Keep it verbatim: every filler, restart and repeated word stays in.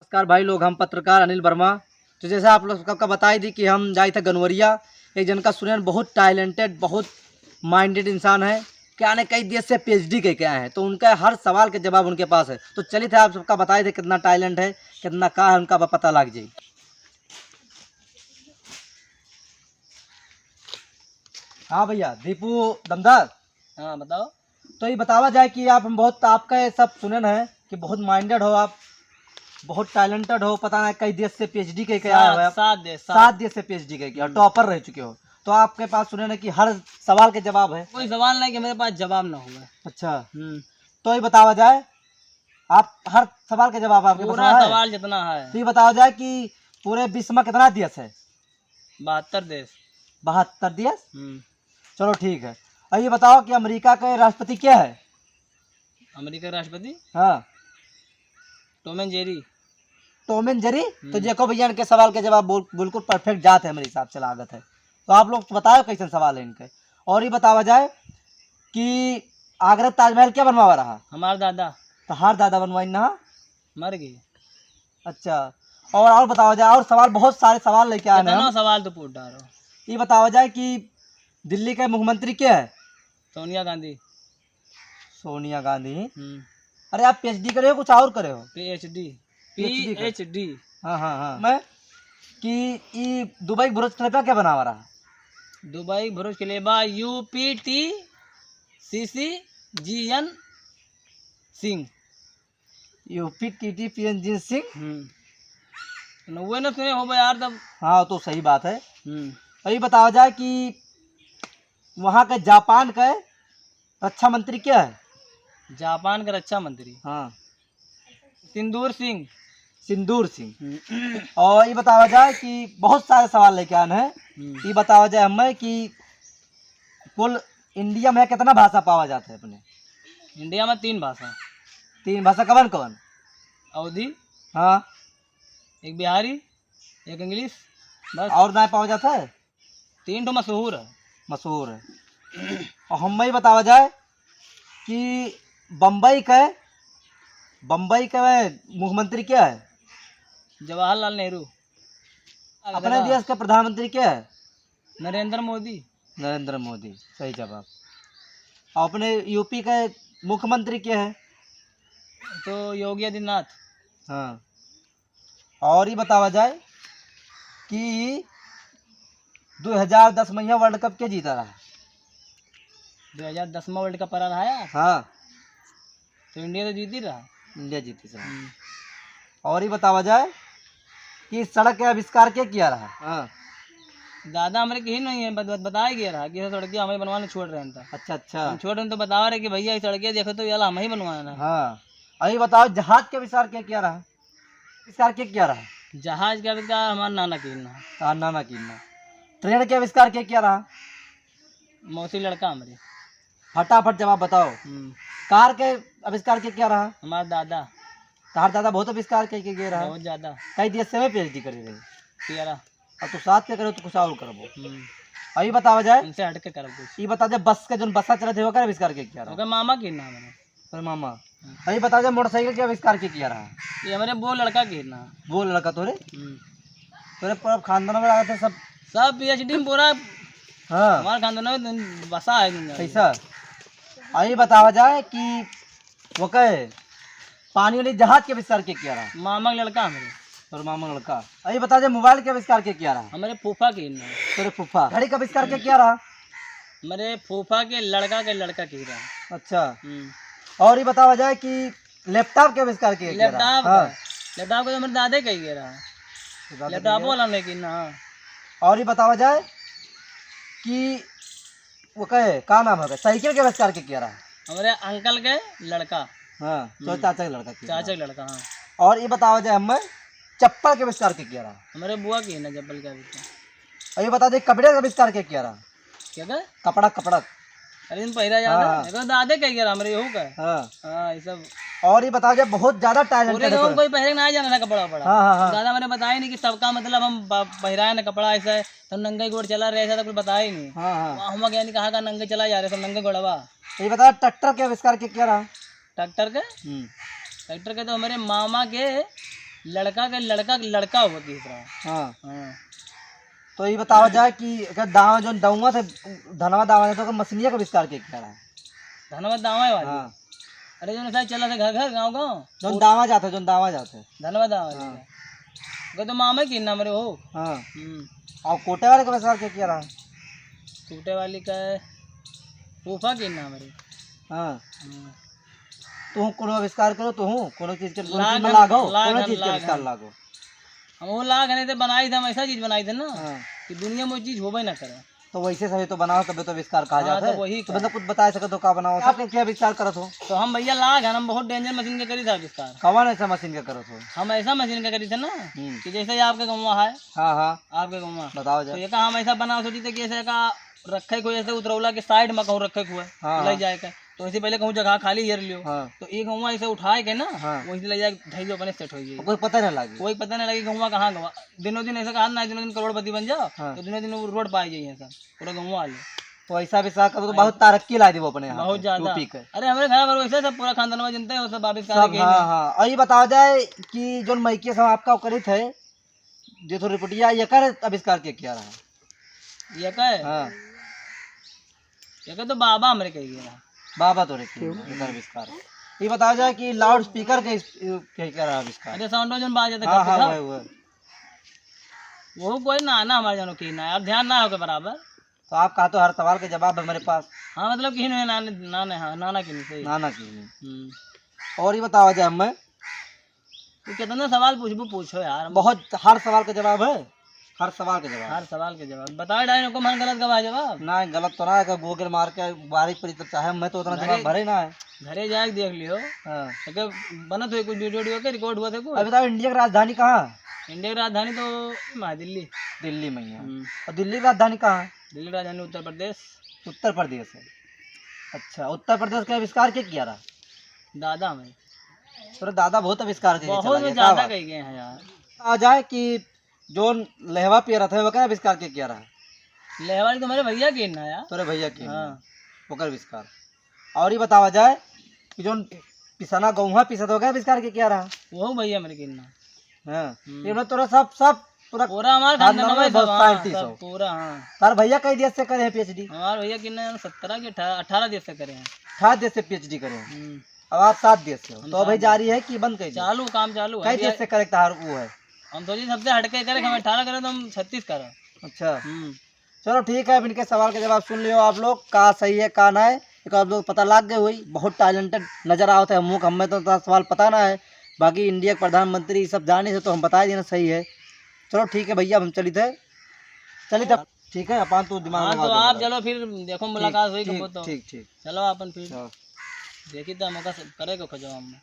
नमस्कार भाई लोग, हम पत्रकार अनिल वर्मा। तो जैसे आप लोग सबका बताई दी कि हम जाई थे गनवरिया, एक जन का सुने बहुत टैलेंटेड, बहुत माइंडेड इंसान है, क्या ने कई देश से पीएचडी करके आए हैं, तो उनका हर सवाल के जवाब उनके पास है। तो चलिए थे आप सबका बताई दे कितना टैलेंट है, कितना का है उनका, प-, पता लग जाई। हाँ भैया, दीपू दमदार। हाँ, बताओ। तो ये बतावा जाए कि आप, हम बहुत आपका ये सब सुने हैं कि बहुत माइंडेड हो आप, बहुत टैलेंटेड हो, पता ना कई देश से पीएचडी करके आए हो सात, आप। सात देश, सात। सात देश से पीएचडी करके, और हम्म। टॉपर रह चुके हो। तो आपके पास सुने ना कि हर सवाल के जवाब है। कोई सवाल नहीं कि मेरे पास जवाब ना हुआ। अच्छा। हम्म। तो ये बतावा जाए, आप हर सवाल के जवाब आपके पास पूरा है? सवाल जितना है। तो ये बतावा जाए कि पूरे विश्व में कितना देश है? बहत्तर देश। बहत्तर देश? हम्म। चलो ठीक है। अब ये बताओ कि अमेरिका के राष्ट्रपति क्या है? अमेरिका के राष्ट्रपति? हाँ। Tom and Jerry. Tom and Jerry? तो हम्म। जेको भैया इनके सवाल के जवाब बोल-, बिल्कुल परफेक्ट जात है मेरे हिसाब से लागत है। तो आप लोग तो बताओ कैसन सवाल है इनके। और ये बतावा जाए कि आगरा ताजमहल क्या बनवावा रहा? हमार दादा। तो हर दादा बनवाई ना? मर गए। अच्छा, और, और बतावा जाए, और सवाल, बहुत सारे सवाल लेके आए हैं कितना हम। सवाल तो पूछ डालो। ये बतावा जाए कि दिल्ली के मुख्यमंत्री क्या है? सोनिया गांधी। सोनिया गांधी। हम्म। अरे आप पीएचडी करे हो, कुछ और करे हो? पीएचडी। पीएचडी कर। पीएचडी। हाँ, हाँ, हाँ। मैं कि ई दुबई बुर्ज खलीफा क्या बनावा रहा? Dubai Burj Khalifa U P T C C G N Singh. U P T T P N G Singh. हम्म। नौवे न सुने हो बे यार तब। हाँ, तो सही बात है। हम्म। अभी बतावा जाए कि वहाँ के जापान के रक्षा मंत्री क्या है? जापान के रक्षा मंत्री? हाँ। सिंदूर सिंह। सिंदूर सिंह। हम्म। और ये बतावा जाए कि बहुत सारे सवाल लेके आए हैं। हम्म। ये बतावा जाए हमें कि कुल इंडिया में कितना भाषा पावा जाता है अपने? इंडिया में तीन भाषा। तीन भाषा कवन कवन? अवधी। हाँ। एक बिहारी, एक इंग्लिश, बस। और ना पावा जाता है? तीन ठो मशहूर है। मशहूर है। और हम ही बतावा जाए कि बम्बई के, बम्बई के मुख्यमंत्री क्या है? जवाहरलाल नेहरू। अपने देश के प्रधानमंत्री क्या है? नरेंद्र मोदी। नरेंद्र मोदी, सही जवाब। और अपने यूपी के मुख्यमंत्री क्या है? तो योगी आदित्यनाथ। हाँ। और ये बतावा जाए कि दो हजार दस में यह वर्ल्ड कप के जीता रहा? दो हजार दस में वर्ल्ड कप परा रहा है? हाँ। तो इंडिया तो जीती रहा। इंडिया जीती रहा। हम्म। और ये बतावा जाए कि सड़क के आविष्कार के किया रहा? हाँ। दादा हमरे कहीं नहीं है, बत-, बत-, बताया गया रहा कि ये सड़क हमें बनवाने छोड़ रहे हैं तो। अच्छा, अच्छा। हम छोड़ रहे हैं तो बतावा रहे कि भैया ये सड़क देखो तो ये हम ही बनवाना है। हाँ। अभी बताओ जहाज के आविष्कार के किया रहा? आविष्कार के किया रहा? जहाज के आविष्कार हमार नाना किया रहा। हाँ, नाना किया रहा। ट्रेन के आविष्कार के किया रहा? मौसी लड़का हमरे। फटाफट जवाब बताओ। हम्म। कार के आविष्कार के किया रहा? हमार दादा। तार दादा बहुत आविष्कार के, के गए रहा। बहुत ज्यादा। कई देश से में पीएचडी करे रहे। किया रहा। अब तो साथ के करो तो कुछ और करबो। हम्म। अभी बतावा जाए। उनसे हट के करब कुछ। ये बता दे बस का जोन बसा चलत है ओकर आविष्कार के किया रहा? ओकर मामा के नाम है। अरे मामा। हाँ। अभी बता दे मोटरसाइकिल के आविष्कार के किया रहा? ये हमारे वो लड़का के ना। वो लड़का तोरे? हम्म। तोरे पूरा खानदान में लागत है सब। सब पीएचडी में पूरा। हाँ। हमारे खानदान में बसा है दुनिया में। कैसा? अभी बतावा जाए कि वो कहे पानी वाली जहाज के आविष्कार के किया रहा? मामा के लड़का हमरे। तोरे मामा के लड़का। अभी बता दे मोबाइल के आविष्कार के किया रहा? हमारे फूफा के ना। तोरे फूफा। घड़ी का आविष्कार के किया रहा? हमारे फूफा के लड़का के लड़का के रहा। अच्छा। हम्म। और ये बतावा जाए कि लैपटॉप के आविष्कार के किया रहा? लैपटॉप हाँ। का? लैपटॉप का तो हमारे दादे का ही रहा। तो दादा लैपटॉप के वाला नहीं किया ना। और ये बतावा जाए कि वो कहे, का नाम है? साइकिल के आविष्कार के किया रहा? हमारे अंकल के लड़का। हाँ, तो हम्म। चाचा के लड़का किया चाचा रहा। के लड़का, हाँ। और ये बतावा जाए हमें चप्पल के आविष्कार के किया रहा? हमारे बुआ के ना चप्पल के आविष्कार। और ये बता दे कपड़े के आविष्कार के किया रहा? क्या का? कपड़ा, कपड़ा। अरे दिन पहिरा याद हाँ, है? हाँ। देखो दादे कह गया हमारे यहू का। हाँ। हाँ, ये सब। और ये बतावा जाए बहुत ज्यादा पूरे टैलेंटेड है गाँव तोरे। कोई पहले ना जाना था कपड़ा वपड़ा। हाँ, हाँ, हाँ। दादा मैंने बताया नहीं कि सबका मतलब हम ब-, पहिराए ना कपड़ा ऐसा है। तो नंगे गोड़ चला रहे, ऐसा तो कुछ बताया ही नहीं। हाँ, हाँ। वहाँ हम यानी कहाँ का नंगे चला जा रहे, सब नंगे गोड़वा। ये बता, ट्रैक्टर के आविष्कार के किया रहा? ट्रैक्टर के? हम्म। ट्रैक्टर के तो हमारे मामा के लड़का के लड़का के लड़का हुआ तीसरा। हाँ। हाँ। तो ये बतावा जाए कि अगर दावा जौन दउआ से धनवा दावा जाए तो ओकर मशीनिया का आविष्कार के किया रहा? धनवा दावा वाली? हाँ। अरे जौन ऐसा चला था घर घर गाँव गाँव। जौन दावा जाता है, जौन दावा जाता है। धनवा दावा वाली हाँ। का? वो तो मामा की नाम रे हो। हाँ। हम्म। और कोटे वाले का आविष्कार के किया रहा? कोटे वाली का फूफा की नाम रे। हाँ। हम्म। तुहूँ कोनो आविष्कार करो, तुहूँ कोनो चीज के, कोनो लाग चीज में हन, लागो, लाग कोनो हन, चीज के लाग आविष्कार हन। लागो। हम वो लाग हने ते बनाई थे, हम ऐसा चीज बनाई थे ना हाँ। कि दुनिया में वो चीज होबे ना करे। तो वैसे सभी तो बनाओ, तबे तो आविष्कार कहा हाँ, जाता तो है। वही तो का। मतलब कुछ बता सके तो का बनाओ, आप क्या आविष्कार करत हो? तो हम भैया लाग हन, हम बहुत danger मशीन के करी था आविष्कार। कौन ऐसा मशीन का करत हो? हम ऐसा मशीन का करी थे ना हम्म। कि जैसे ये आपके गौवा है, हाँ, हाँ। आपके गौवा। बताओ जा। तो ये का हम ऐसा बनाओ सोची थे कि ऐसे का रखे को, ऐसे उतरौला के side में कहूँ रखे को है, हाँ, ले हाँ। जाए के। तो ऐसे पहले कहूँ जगह खाली हेर लियो। हाँ। तो एक हुआ ऐसे उठाए के ना, हाँ। वैसे ले जाके धई दो, अपने set हो जाई। कोई पता ना लागे। कोई पता ना लागे कि हुआ कहाँ गवा। दिनों दिन ऐसा कहा ना, दिनों दिन करोड़पति बन जाओ, हाँ। तो दिनों दिन वो रोड पाए जाइए सब, पूरा गौवा वाले। तो ऐसा भी साहब करो तो हाँ। बहुत तरक्की ला देबो अपने यहाँ बहुत पे, ज्यादा। यूपी के। अरे हमारे घर पर वैसे सब पूरा खानदान में जनते हैं, वो सब आविष्कार सब, के हाँ, हैं। हाँ। और ये बताओ जाए कि जो माइके सब आपका करित है, जो तो रिपोर्टिया, ये कर आविष्कार के किया रहा? ये का है? हाँ। ये का तो बाबा हमरे कही गया। बाबा तोरे कही क्यों? गया, एकर आविष्कार। ये बताओ जाए कि लाउड स्पीकर के इस-, के, के रहा आविष्कार? अरे साउंड जौन बाज जाता हाँ, करते हाँ, था। वही, वही। वो कोई ना, ना हमारे जानों की ना, अब ध्यान ना होके बराबर। तो आप कहा तो हर सवाल के जवाब है मेरे पास। हाँ, मतलब कि ना, ना, ना, ना, हाँ, ना, ना की नहीं, सही। ना, ना की नहीं। हम्म। और ये बताओ जाए हमें, तू कितना सवाल पूछबू, पूछो यार। बहुत, हर सवाल का जवाब है, हर सवाल का जवाब। हर सवाल का जवाब। बता डाइन को मन गलत गवा जवाब। ना, गलत तो ना है, अगर Google मार के बारीक पड़ी तो चाहे मैं तो उतना घरे, जवाब भरे ना है। घरे जाके देख लियो। हाँ। तो क्या बनत हुए कुछ video, video के record हुआ था कुछ? अभी बताओ, इंडिया की राजधानी कहाँ है? इंडिया की राजधानी तो वहाँ दिल्ली। दिल्ली में ही है। हम्म। और दिल्ली की राजधानी कहाँ है? दिल्ली की राजधानी उत्तर प्रदेश। उत्तर प्रदेश है। अच्छा, उत्तर प्रदेश का आविष्कार के किया रहा? दादा में। तोरे दादा बहुत आविष्कार के बहुत चला में गया, का ज्यादा बात? कही गए हैं यार। आ जाए कि जो लेहवा पिया रहा था, ओकर आविष्कार के किया रहा? लेहवा तो मेरे भैया के ना यार। तोरे भैया के हाँ। ना, ओकर आविष्कार। और ये बतावा जाए कि जो पिसना गौहा पिसत, ओकर आविष्कार के किया रहा? वो भैया मेरे के ना। हाँ। हम्म। ये मतलब तोरा सब, सब पूरा पूरा हमार खानदान खानदान में में बहुत सब, हाँ, scientist सब हो। पूरा, हाँ। तार भैया कई देश से करे हैं PhD? हमार भैया किन्ने सत्रह के अठारह, अठारह देश से करे हैं। अठारह देश से PhD करे हैं। हम्म। अब आप सात देश से हो। हम तो सात भाई देश जारी से। है कि बंद कर दिया? चालू, काम चालू है। कई अभी देश से करे तार वो है? हम सोची सबसे हटके करे, हम अठारह करे तो हम छत्तीस करा। अच्छा। हम्म। चलो ठीक है, अब इनके सवाल के जवाब सुन लियो आप लोग, का सही है, का ना है, एक आप लोग पता लाग गए हुई। बहुत talented नजर आवत है, मुँह हमें तो इतना सवाल पता ना है, बाकी इंडिया के प्रधानमंत्री ये सब जाने से तो हम बता देना सही है। चलो ठीक है भैया, अब हम चलित है, चलित है। ठीक है, अपन तो दिमाग हाँ, लगा तो के आप बताओ। चलो फिर देखो, ठीक, मुलाकात हुई ठीक, कबो तो। ठीक, ठीक। चलो अपन फिर हाँ। देखी तो मौका से करे को खोजो हम।